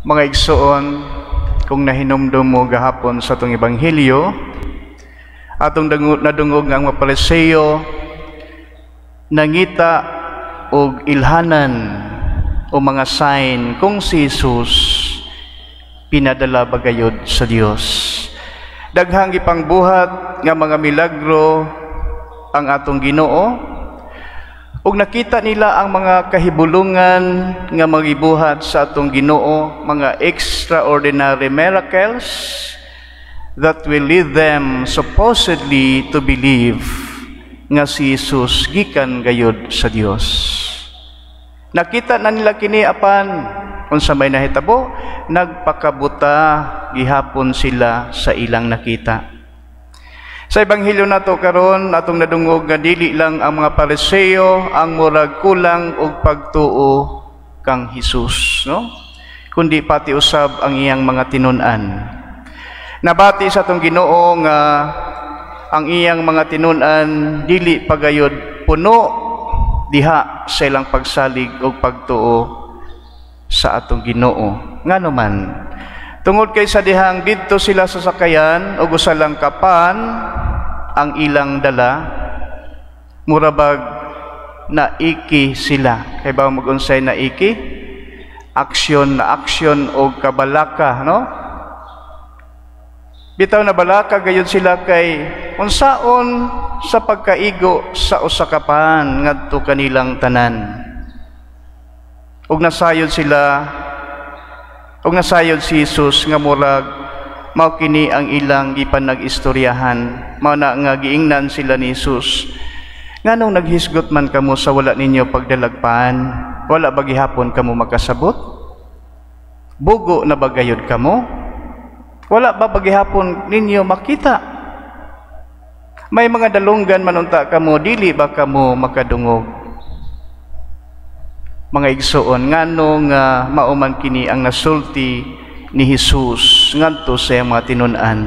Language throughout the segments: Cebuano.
Mga igsoon, kung nahinumdum mo gahapon sa atong ebanghelyo, atong nadungog nga ang mga Pariseo nangita og ilhanan o mga sign kung si Jesus pinadala ba gayod sa Dios. Daghang gipangbuhat nga mga milagro ang atong Ginoo ug nakita nila ang mga kahibulungan nga magibuhat sa atong Ginoo, mga extraordinary miracles that will lead them supposedly to believe nga si Jesus gikan gayod sa Dios. Nakita na nila kini, apan unsa may nahitabo, nagpakabuta gihapon sila sa ilang nakita. Sa ebanghelyo nato karon, atong nadungog nga dili lang ang mga Pariseo ang murag kulang og pagtuo kang Hesus, no? Kundi pati usab ang iyang mga tinun-an. Nabati sa atong Ginoo nga ang iyang mga tinun-an dili pagayod puno diha sa ilang pagsalig og pagtuo sa atong Ginoo. Ngano man? Tungod kay sa dihang didto sila sa sakayan og usa lang ka pan ang ilang dala, murabag naiki sila. Kay ba mag-unsay naiki? Aksyon na aksyon og kabalaka, no? Bitaw na balaka gayud sila kay unsaon sa pagkaigo sa usa ka pan ngadto kanilang tanan. Ug nasayod sila, ug nasayod si Jesus nga murag mao kini ang ilang gipanag-istoryahan. Mao na nga giingnan sila ni Jesus. "Nganong naghisgot man kamo sa wala ninyo pagdalag pan? Wala ba gihapon kamo makasabot? Bugo na ba gayud kamo? Wala ba gihapon ninyo makita? May mga dalunggan man unta kamo, dili ba kamo makadungog?" Mga igsoon, ngano nga mao man kini ang nasulti ni Jesus ngadto sa iyang mga tinun-an?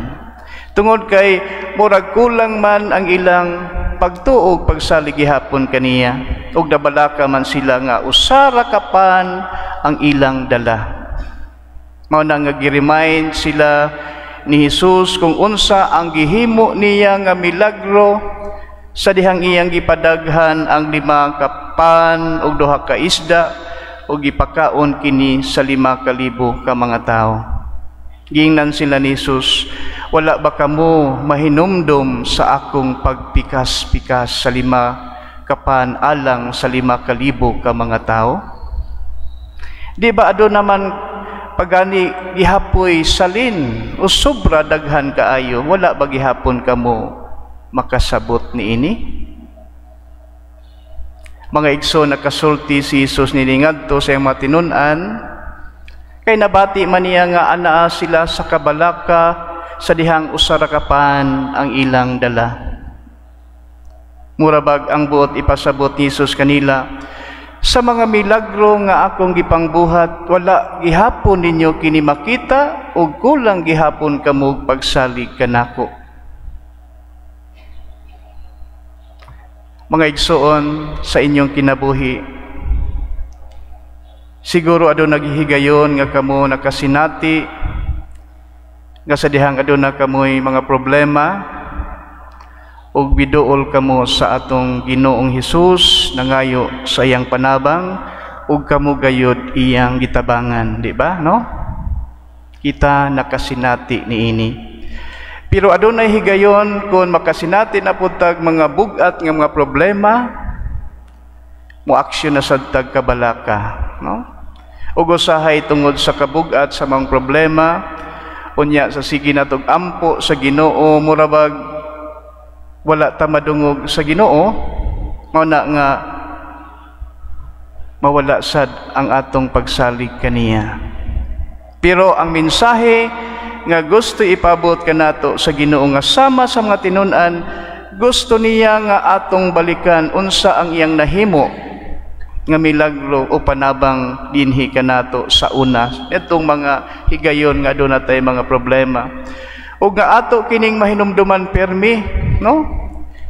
Tungod kay murag kulang man ang ilang pagtuo, pagsalig gihapon kaniya, ug nabalaka man sila nga usa ra ka pan ang ilang dala. Mao na nga gi-remind sila ni Jesus kung unsa ang gihimo niya nga milagro sa dihang iyang gipadaghan ang 5 ka pan ug duha ka isda ug gipakaon kini sa 5,000 ka mga tawo. Giingnan sila ni Jesus, "Wala ba kamo mahinumdom sa akong pagpikas-pikas sa 5 ka pan alang sa 5,000 ka mga tao? Di ba aduna man pagani gihapoy salin o sobra daghan kaayo? Wala ba gihapon kamo makasabot niini?" Mga igsoon, nakasulti si Jesus niini ngadto sa iyang mga tinun-an kay nabati man niya nga anaa sila sa kabalaka sa dihang usa ra ka pan ang ilang dala. Murabag ang buot ipasabot ni Jesus kanila, sa mga milagro nga akong gipangbuhat, wala gihapon ninyo kini makita ug kulang gihapon kamo pagsalig kanako. Mga igsoon, sa inyong kinabuhi, siguro aduna naghihigayon nga kamo nakasinati nga sa dihang aduna kamoy mga problema ug biduol kamo sa atong Ginoong Hesus, nangayo sa iyang panabang ug kamo gayud iyang gitabangan, di ba, no? Kita nakasinati niini. Pero adunay higayon kung makasinati na pud tag mga bug-at nga mga problema, mo aksyon na sad tag kabalaka, no? Ug usahay tungod sa kabugat sa mga problema, unya sa sige natog ampo sa Ginoo, murabag wala ta madungog sa Ginoo, mao na nga mawala sad ang atong pagsalig kaniya. Pero ang mensahe nga gusto ipabot kanato sa Ginoo nga sama sa mga tinun-an, gusto niya nga atong balikan unsa ang iyang nahimo nga milagro o panabang dinhi kanato sa una itong mga higayon nga aduna tay mga problema, ug nga ato kining mahinumduman permi, no?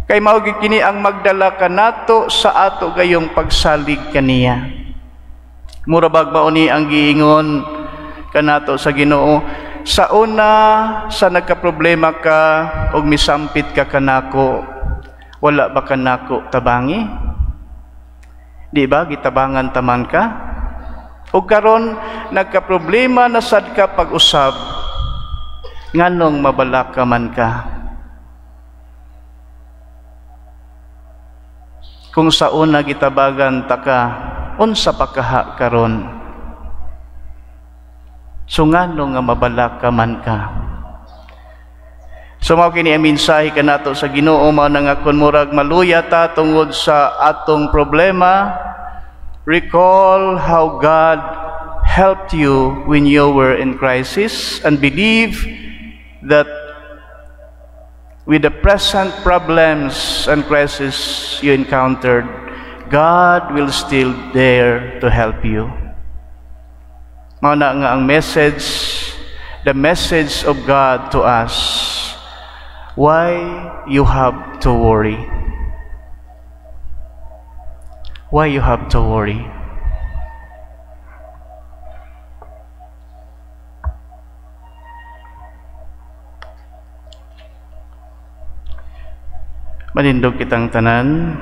Kay mao gid kini ang magdala kanato sa ato gayong pagsalig kaniya. Mura bag mao ni ang giingon kanato sa Ginoo, sa una sa nagkaproblema ka og misampit ka kanako, wala ba kanako tabangi? Di ba gitabangan taman ka? O karon nagkaproblema na sad ka pag-usab, nganong mabalaka man ka? Kung sa una gitabagan ta ka, unsa pa kaha karon? So ngano nga mabalaka man ka? So mao kini ang mensahe kanato sa Ginoo, mao na nga kun murag maluya ta tungod sa atong problema, recall how God helped you when you were in crisis and believe that with the present problems and crisis you encountered, God will still there to help you. Mao na nga ang message, the message of God to us, why you have to worry? Why you have to worry? Manindog kitang tanan.